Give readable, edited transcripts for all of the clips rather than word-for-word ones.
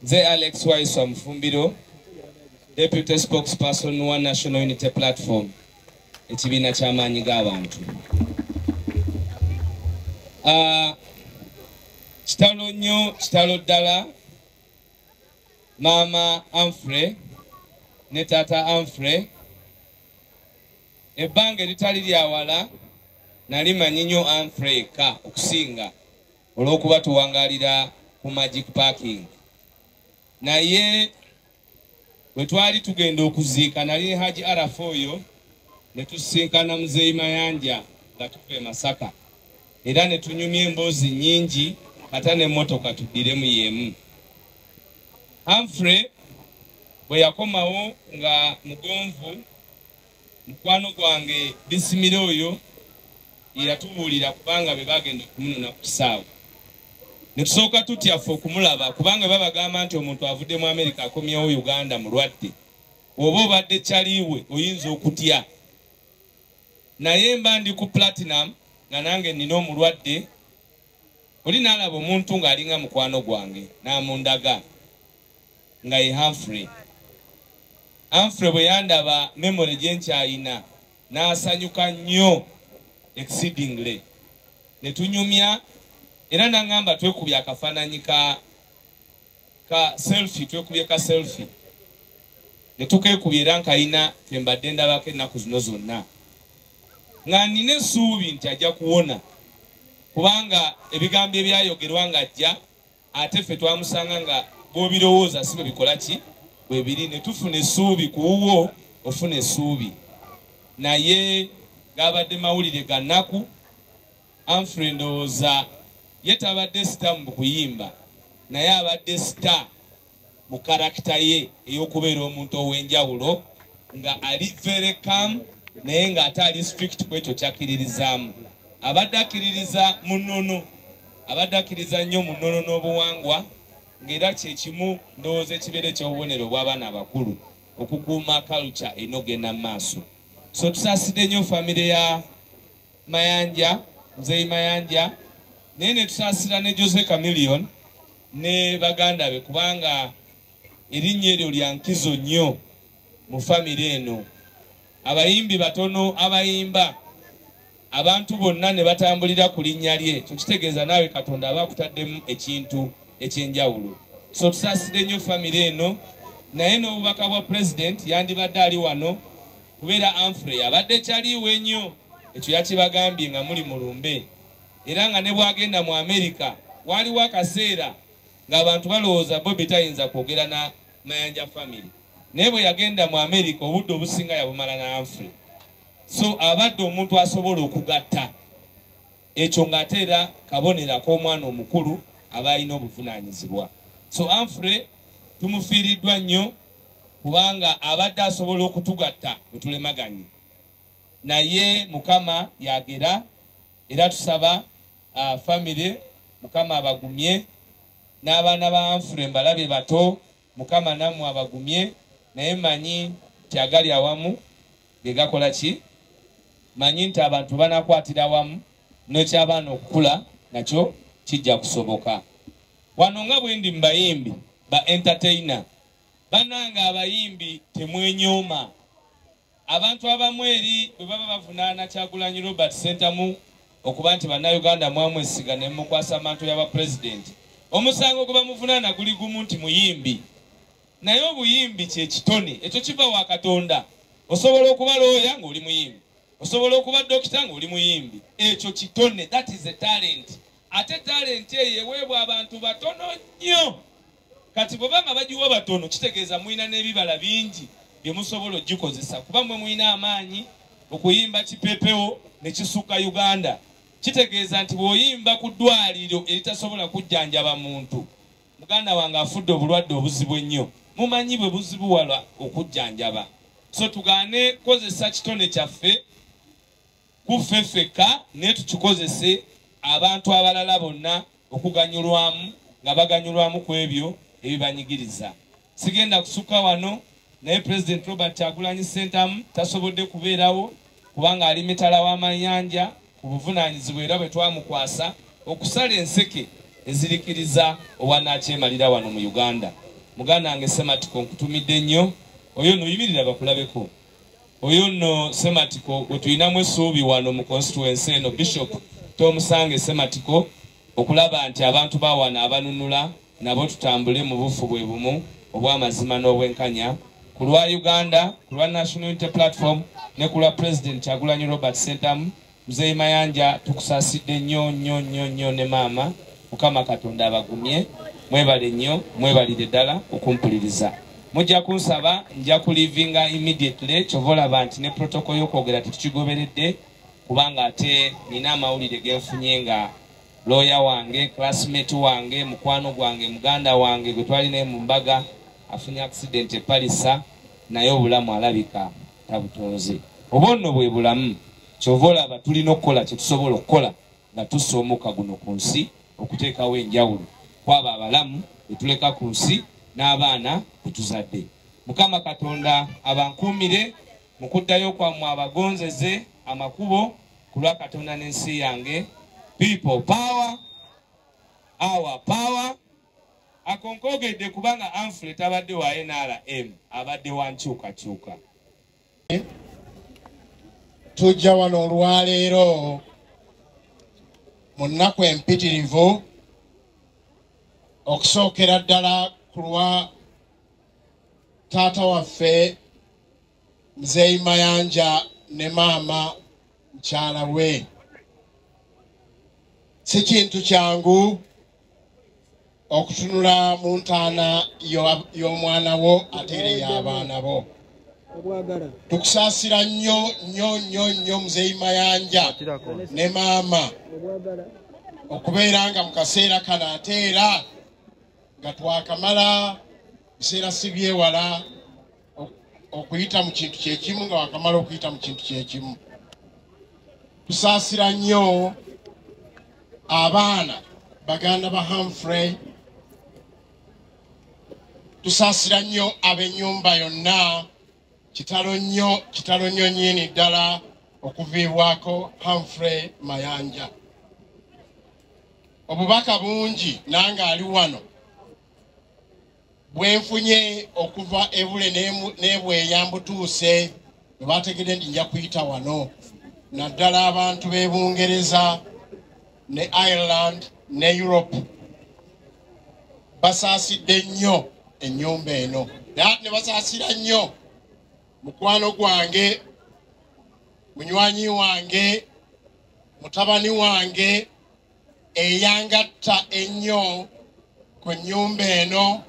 Nze Alex Waiswa Mufumbiro, Deputy Spokesperson wa National Unity Platform, ekibiina ky'amaanyi g'abantu. Kitalo nnyo, kitalo ddala, Maama Humphrey ne Taata Humphrey. Ebbanga eritali lyawala nali manyi nnyo Humphrey eka okusinga olw'okuba tuwangaalira ku Magic Parking. Naye bwe twali tugenda okuziika, nali ne Haji Arafa oyo, ne tusisinkana Muzeeyi Mayanja nga tuva e Masaka, era ne tunyumya emboozi nnyingi kata n'emmotoka tuddiremu y'emu. Humphrey bwe yakomawo nga mugonvu, mukwano gwange Bisimire oyo ye yatubuulira, kubanga be bagenda okumunona ku kisaawe. Ne tusooka tutya ffe okumulaba, kubanga babagamba nti omuntu avudde mu Amerika akomyewo Uganda mulwadde, oba obadde kyaliwe oyinza okutya. Naye mba ndi ku Platinum nga nange nnina omulwadde, oli n'alaba omuntu ng'alinga mukwano gwange n'amundaga nga ye Humphrey. Humphrey bwe yandaba, memory gye nkyayina, n'asanyuka nnyo exceedingly, ne tunyumya era n'aŋŋamba twekubye akafaananyi ka selfie, twekubye ka selfie ne tukeekubye, era nkayina ke mbadde ndabako ennaku zino zonna nga nnina essuubi nti ajja kuwona, kubanga ebigambo ebyayogerwa ng'ajja ate ffe twamusanga nga bw'obirowooza si bwe bikola ki bwe biri, ne tufuna essuubi ku wuwo ofuna essuubi. Naye gabadde mawulire ga nnaku. Humphrey ndowooza ye tabadde star mu kuyimba, naye abadde star mu character ye ey'okubeera omuntu ow'enjawulo, nga ali very calm naye ng'ate ali strict ku ekyo kyakkiririzaamu. Abadde akkiririza mu nnono, abadde akkiriza nnyo mu nnono n'obuwangwa, ng'era kyekimu ndowooza ekibeera eky'obubonero obw'abaana abakulu okukuuma culture erina okugenda mu maaso. So tusaasidde nnyo famire ya Mayanja, Muzeeyi Mayanja, naye ne tusaasira ne Jose Chameleone ne baganda be, kubanga erinnya eryo lya nkizo nnyo mu famire eno. Abayimbi batono abayimba abantu bonna ne batambulira ku linnya lye, ekyo kitegeeza naawe Katonda aba akutaddemu ekintu ekyenjawulo. So tusaasidde nnyo famire eno, naye n'obubaka bwa Pulezidenti yandibadde ali wano, kubeera Humphrey abadde kyaliiwo ennyo, ekyo yakibagambye nga muli mulumbe. Era nga ne bw'agenda mu Amerika, waaliwo akaseera ng'abantu balowooza Bobi tayinza kwogera na Mayanja family, naye bwe yagenda mu Amerika obudde obusinga yabumala na Humphrey. So abadde omuntu asobola okugatta ekyo, ng'ate era kabonero ak'omwana omukulu aba alina obuvunaanyizibwa. So Humphrey tumufiiriddwa nnyo, kubanga abadde asobola okutugatta bwe tulemaganye, naye Mukama yagera. Era tusaba famire Mukama abagumye, n'abaana ba Humphrey mbalabye bato, Mukama nammwe abagumye. Naye manyi nti agali awamu ge gakola ki, manyi nti abantu banakwatira wamu n'ekyabaana okukula nakyo kijja kusoboka. Wano nga bwe ndi mu bayimbi ba entertainer, bannange abayimbi temwenyooma. Abantu abamu eri bwe baba bavunaana Kyagulanyi Robert Ssentamu okuba nti Bannayuganda mwamwesiga ne mukwasa mantle y'aba pulezidenti, omusango gwe bamuvunaana guli gumu nti muyimbi. Naye obuyimbi kyekitone, ekyo kiva wa Katonda. Osobola okuba looya ng'oli muyimbi, osobola okuba dokita ng'oli muyimbi, ekyo kitone, that is a talent. Ate talent eyo eweebwa abantu batono nnyo. Kati bwe banga bagiwa batono, kitegeeza mulina n'ebibala bingi bye musobola ogikozesa, kuba mmwe mulina amaanyi okuyimba kipepewo ne kisukka Uganda. Kitegeeza nti bw'oyimba ku ddwaliro eritasobola kujjanjaba muntu, muganda wange afudde obulwadde obuzibu ennyo, mumanyi bwe buzibuwala okujjanjaba. So tugaane kukozesa kitone kyaffe kuffe ffekka, naye tukikozese abantu abalala bonna okuganyulwamu, nga baganyulwamu ku ebyo ebibanyigiriza. Sigenda kusukka wano, naye President Robert Kyagulanyi Ssentamu tasobodde kubeerawo kubanga ali mitala w'amayanja ku buvunaanyizibwa era bwe twamukwasa okusala enseke ezirikiriza obwannakyemalira wano mu Uganda. Muganda wange Sematiko nkutumidde nnyo. Oyo nno yimirira bakulabeko. Oyo nno Sematiko gwe tulinamu essuubi wano mu constituency eno, Bishop Tomusange Sematiko, okulaba nti abantu ba wano abanunula nabo tutambule mu bufu bwe bumu obw'amazima n'obwenkanya ku lwa Uganda, ku lwa National Unity Platform ne ku lwa President Kyagulanyi Robert Ssentamu. Muzeeyi Mayanja, tukusaasidde nnyo nnyo nnyo nnyo ne maama. Mukama Katonda abagumye. Mwebale nnyo, mwebalire ddala okumpuliriza. Mujja kunsaba nja kuleavinga immediately, kyova olaba nti ne protocol y'okwogera tetukigoberedde, kubanga ate nina amawulire genfunye nga lawyer wange, classmate wange, mukwano gwange, muganda wange gwe twalina mu mbaga afunye accident e Palisa, naye obulamu alabika tabutonze. Oba nno bwe bulamu, kyova olaba tulina okukola kye tusobola okukola nga tussa omukka guno ku nsi okuteekawo enjawulo kwabo abalamu be tuleka ku nsi n'abaana be tuzadde. Mukama Katonda abankuumire mu kuddayo kwammwe, abagonzeze amakubo ku lwa Katonda n'ensi yange. People power, our power. Ako nkoogedde kubanga Humphrey tabadde wa NRM, abadde wa nkyukakyuka. Tujja wano olwaleero mu nnaku empitirivu okusookera ddala ku lwa taata waffe Muzeeyi Mayanja ne maama mukyala we. Si kintu kyangu okutunula mu ntaana y'omwana wo ate era ey'abaana bo. Tukusaasira nnyo nnyo nnyo nnyo Muzeeyi Mayanja ne maama okubeera nga mu kaseera kano, ate era nga twakamala biseera si byewala okuyita mu kintu kyekimu, nga wakamala okuyita mu kintu kyekimu. Tusaasira nnyo abaana baganda ba Humphrey, tusaasira nnyo ab'ennyumba yonna. Kitalo nnyo, kitalo nnyo nnyini ddala okuviibwako Humphrey Mayanja. Obubaka bungi nange ali wano bwenfunye okuva ebule n'ebweya mbutuuse bwe bategedde nti nja kuyita wano, naddala abantu b'e Bungereza ne Ireland ne Europe basaasidde nnyo ennyumba eno, ne basaasira nnyo mukwano gwange, munywanyi wange, mutabani wange eyangatta ennyo ku nnyumba eno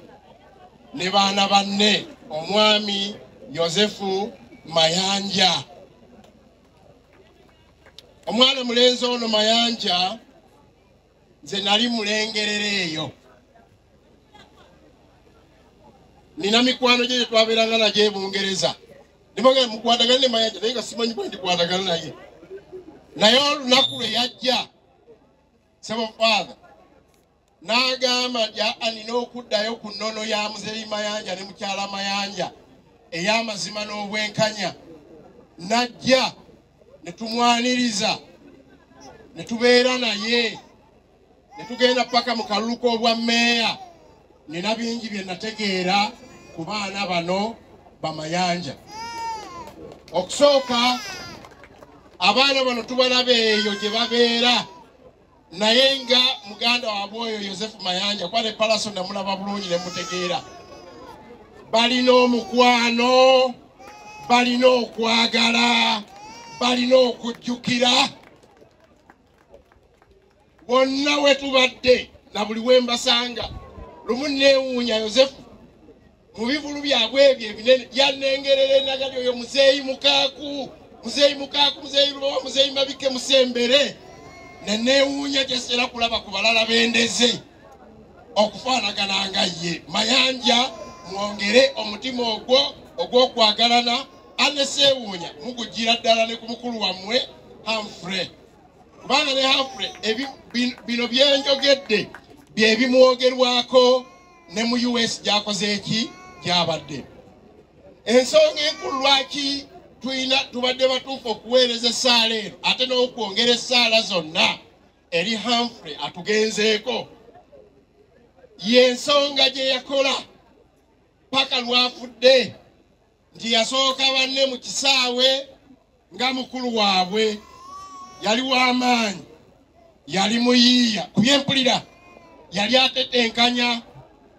ne baana banne, omwami Yosefu Mayanja. Omwana mulenzi ono Mayanja nze nali mulengerera eyo, nina mikwano gye twabeeranga nagyo e Bungereza, nibagenda mukwatagana ne Mayanja naye nga simanyi bwe ndikwatagana naye. Naye olunaku lwe yajja Sebo Father n'agamba nti nina okuddayo ku nnono ya Muzeeyi Mayanja ne mukyala Mayanja ey'amazima n'obwenkanya. Najja ne tumwaniriza ne tubeera naye ne tugenda paka mu kalulu k'obwa mmeeya. Nina bingi bye nategeera ku baana bano Bamayanja. Okusooka, abaana bano tubalaba eyo gye babeera, naye nga muganda waabwe oyo Yosefu Mayanja kuba ne Palaso namulaba bulungi ne mutegeera. Balina omukwano, balina okwagala, balina okujjukira. Wonna we tubadde na buli we mbasanga, lumu neewuunya Yosefu mu bivulu byabwe ebyo ebinene yannengerera enagali oyo Muzeeyi Mukaaku, Muzeeyi Mukaaku, Muzeeyi Lubowa, Muzeeyi Mabike Musembere. Ne neewuunya gyesera kulaba ku balala bendeze okufaanagana nga ye. Mayanja, mwongere omutima ogwo ogw'okwagalana, ate seewuunya mugugira ddala ne ku mukulu wammwe Humphrey, kubanga ne Humphrey bino byenjogedde bye bimwogerwako ne mu US gy'akoze eki gy'abadde. Ensonga enkulu lwaki tulina tubadde batuufu okuweereza essaala eno ate n'okwongera essaala zonna eri Humphrey atugenzeeko, y'ensonga gye yakola Paka lwafudde nti yasooka banne mu kisaawe nga mukulu waabwe, yali w'amaanyi, yali muyiiya ku byempulira, yali atetenkanya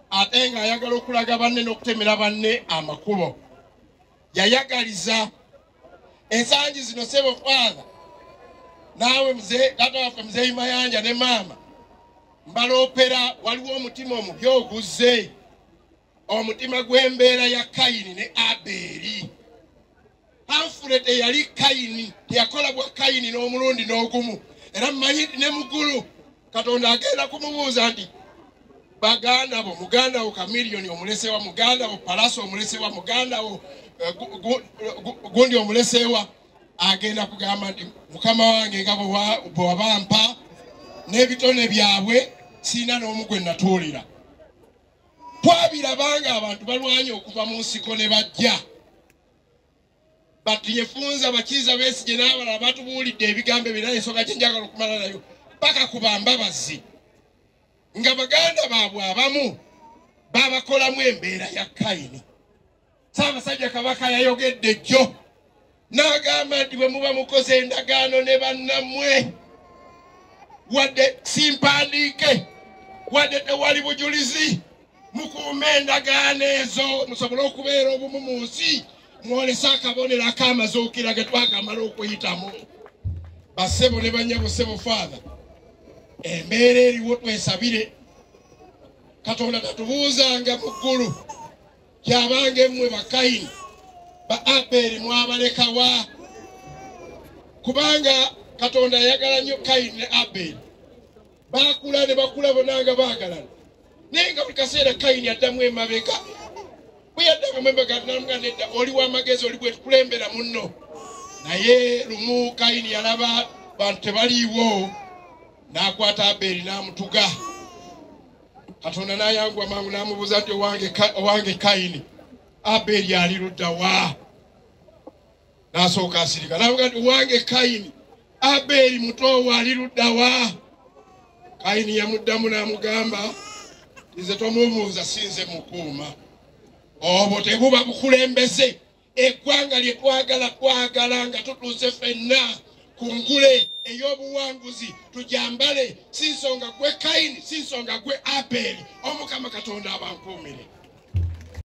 ate ng'ayagala okulaga banne n'okutemera banne amakubo. Yayagaliza ensangi zino ssebo Father, naawe mzee taata waffe Muzeeyi Mayanja ne maama mbaloopera, waliwo omutima omubi oguzze, omutima gw'embeera ya Kayini ne Abeeri. Humphrey teyali Kayini, teyakola bwa Kayini n'omulundi n'ogumu. Era mmanyi ne muggulu Katonda agenda kumubuuza nti baganda bo, muganda wo Chameleone omulesewa, muganda wo Palaso omulesewa, muganda wo gundi omulesewa. Agenda kugamba nti mukama wange nga bwe wabampa n'ebitone byabwe sirina n'omu gwe natuulira. Twabirabanga abantu balwanye okuva mu nsiko ne bajja. Batinyefunza bakiza Besigye n'abalala batubuulidde ebigambo ebirala, ensonga gye njagala okumala nayo paka ku Bambabazi nga baganda baabwe abamu babakolamu embeera ya Kayini. Ssaabasajja Kabaka yayogedde jjo n'agamba nti bwe muba mukoze endagaano ne bannammwe, wadde simpandiike, wadde tewali bujulizi, mukuume endagaano ezo musobole okubeera obumu mu nsi, mwolese akabonero ak'amazuukira ge twakamala okuyitamu. Bassebo ne bannyabo, ssebo Father, embeera eriwo twesabire. Katonda tatubuuzanga mu ggulu kyabanga emmwe Bakayini ba Abeeri mwabalekawa, kubanga Katonda yayagala nnyo Kayini ne Abeeri. Baakula ne bakula bonna nga baagalana, naye nga buli kaseera Kayini addamu emabega. Bwe yaddangamu emabega n'amugamba nedda, oli w'amagezi, oli bwe tukulembera munno. Naye lumu Kayini yalaba bantu tebaliiwo, n'akwata Abeeri n'amutuga. Katonda n'ayanguwa mangu n'amubuuza nti owange Kayini, Abeeri ali ludda wa? N'asooka asirika n'amuga nti owange Kayini, Abeeri muto wo ali ludda wa? Kayini yamuddamu n'amugamba nze tomubuuza, sinze mukuuma. Obwo tebuba bukulembeze. Eggwanga lye twagala twagala nga tutuuse ffenna ku ngule ey'obuwanguzi tujambale, si nsonga gwe Kayini, si nsonga gwe Abeeri. Omukama Katonda abankuumire.